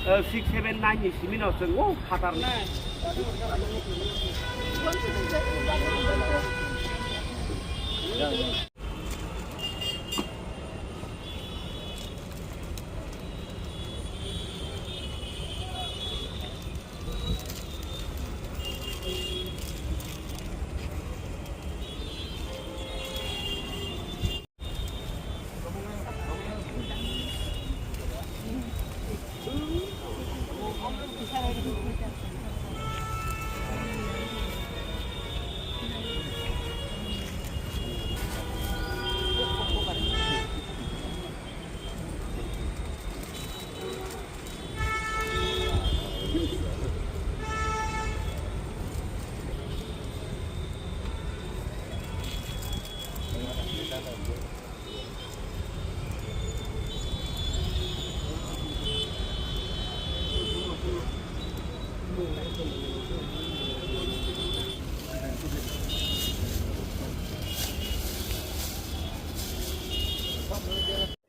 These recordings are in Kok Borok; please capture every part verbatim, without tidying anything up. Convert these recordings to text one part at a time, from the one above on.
Six seven nine ni simi no chwng o phatar.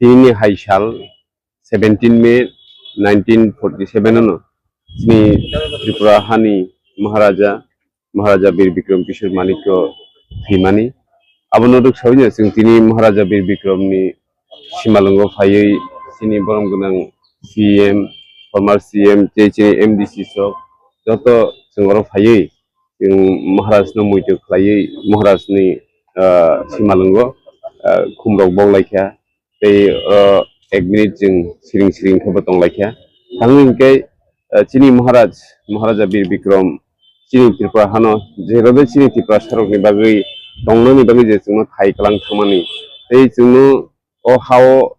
Tini hai sal seventeen May nineteen forty seven ano chini Tripura hani Maharaja, Maharaja Bir Bikram Kishore Manikya thwimani. Abono rwksawi no chwng tini Maharaja Bir Bikram ni simalwngo phaiwi chini borom gwnang C M, former C M tei chini M D C sok joto chwng oro phaiwi chwng Maharaj no muitu khlaiwi Maharaj ni, ah, simalwngo, ah, khumrok bok laikha. Tei, ah, ek minute chwng siring siring khe bo tong laikha. Tangwi hinkhe, ah, chini Maharaj, Maharaja Bir Bikram, chini Tripura hano je rode chini Tiprasa rok ni bagwi tongnani bagwi je chwngno thai kwlang thangmani. Tei chwngno o hao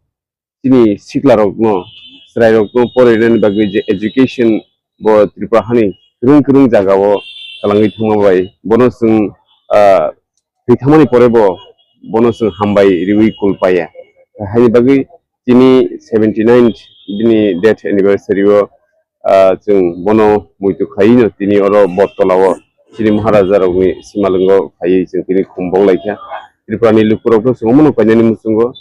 chini sikla rokno, chwrai rokno porinani bagwi je education bo Tripura hani kwrwng kwrwng jagao kwlangwi thangma bai bono chwng, ah, thwi thangmani pore bo bono chwng hambai riwi kul paiya. Haini bagwi tini seventy nine bini death anniversary o, ah, chwng bono muitu khlaiwi no tini oro Bottola o chini Maharaja rokni simalwngo phaiwi chwng tini khum bok laikha. Tripura ni lukurok no chwng omono painani muchungo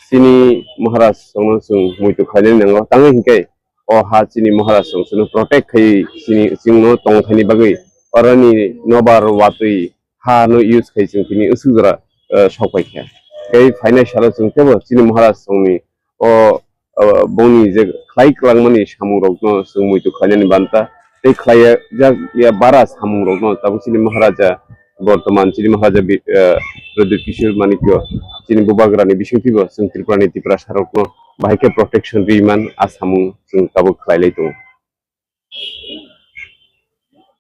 chini Maharaj rokno chwng muitu khlainani nango. Tangwi hinkhe o ha chini Maharaj rok chwngno protect khai chini chwngno tongthaini bagwi oroni nobar watwi ha no use khai chwng tini usuk jora, eh, sok paikha. Tei phainai salo chwng teibo chini Maharaj rokni o, o bongni je khlai kwlangmani samung rokno chwng muitu khlainani banta tei khlai jak ya bara samung rokno tabuk chini Maharaja bortoman chini Maharaja bi-, eh, Pradyut Kishore Manikya chini bubagrani bisingtwibo chwng Tripura ni Tiprasa rokno bahai khe protection riman a samung chwng tabuk khlai lai tongo.